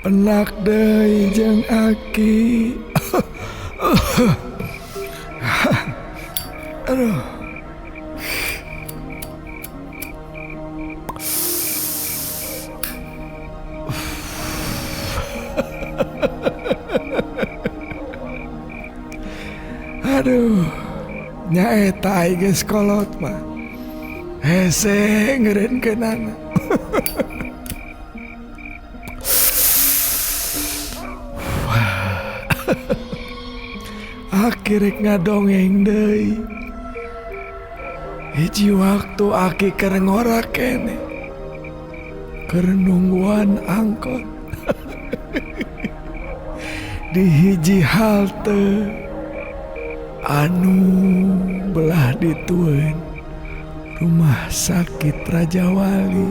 Penak deui jeung aki. Aduh. Aduh, nyaeta ai geus kolot mah. Hese ngeureunkeunana. Aki rek ngadongeng deui. Hiji waktu aki keur ngora keneh. Keur nungguan angkot. Di hiji halte anu belah ditueun Rumah Sakit Raja Wali.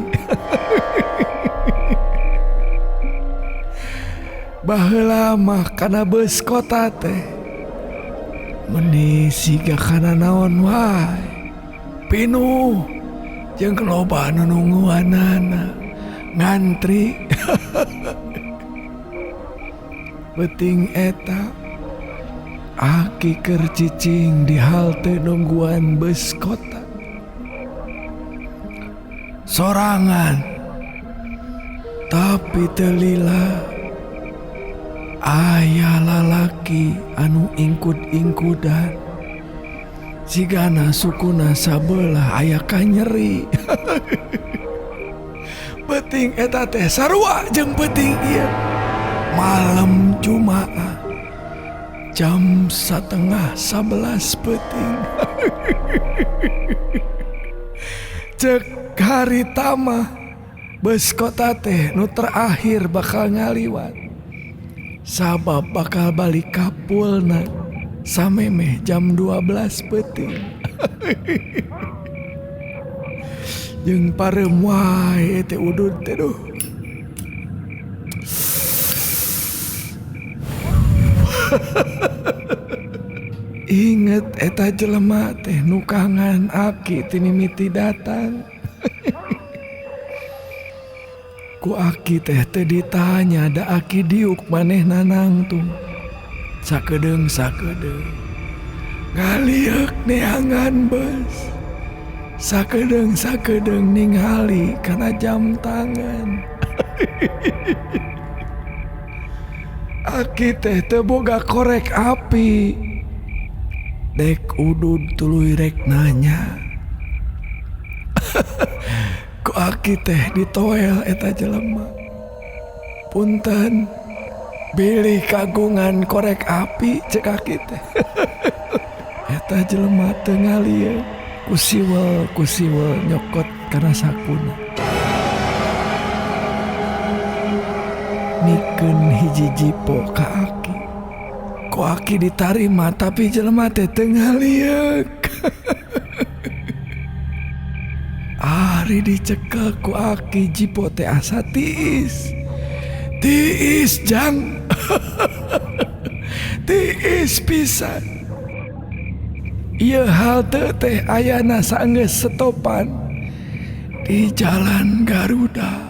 Baheula mah kana beus kota teh meni siga kana naon wae pinuh jeung loba nu nungguanana ngantri. Beuting eta aki keur cicing di halte nungguan beus kota. Sorangan tapi teu lila aya lalaki anu ingkud-ingkudan sigana sukuna sabelah aya kanyeri. Beuting eta teh sarua jeung beuting ieu malam Jumaah jam 10:30 peuting. Cek harita mah beus kota teh nu terakhir bakal ngaliwat sabab bakal balik kapulna samemeh jam 12 peuting. Jeung pareum wae teh udud teh duh. Inget eta jelema teh nukangan aki tinimiti datang. Ku aki teh teu ditanya da aki diuk manehna nangtung. Sakedeung sakedeung ngalieuk neangan beus. Sakedeung sakedeung ningali kana jam tangan. Aki teh teu boga korek api. Dek udud tuluy rek nanya. Ku aki teh ditoel eta jelema. Punten, bilih kagungan korek api cek aki teh. Eta jelema teu ngalieuk, kusiwel kusiwel nyokot kana sakuna. Mikeun hiji jipo ka aki. Ku aki ditarima tapi jelema teh teu ngalieuk. Ari dicekel ku aki jipo teh asa tiis. Tiis jang. Tiis pisan. Ieu halte teh ayana saenggeus setopan di Jalan Garuda.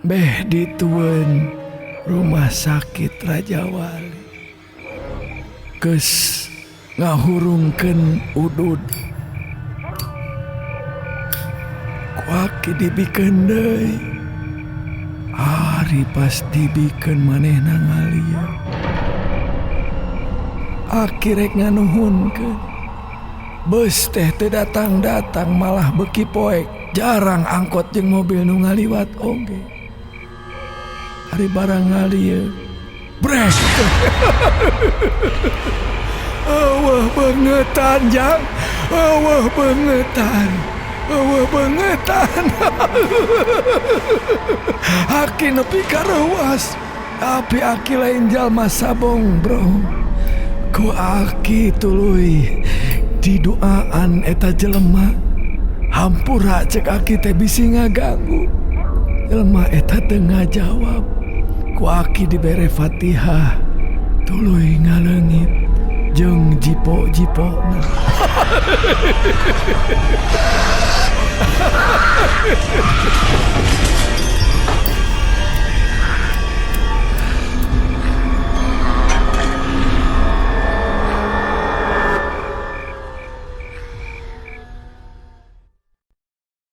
Beh ditueun Rumah Sakit Raja Wali. Geus ngahurungkeun udud. Ku aki dibikeun deui. Ari pas dibikeun manehna ngalieuk. Aki rek nganuhunkeun. Beus teh teu datang-datang malah beuki poek. Jarang angkot jeung mobil nu ngaliwat oge. Ari barang ngalieuk. Brek. Eueuh beungetan jang. Eueuh beungetan. Eueuh beungetan. Aki nepi ka reuas. Tapi aki lain jalma sabong bro. Ku aki tuluy diduaan eta jelema. Hampura cek aki teh bisi ngaganggu. Jelema eta teu ngajawab. Ku aki dibere Fatihah tuluy ngaleungit. Jeung jipo-jipona.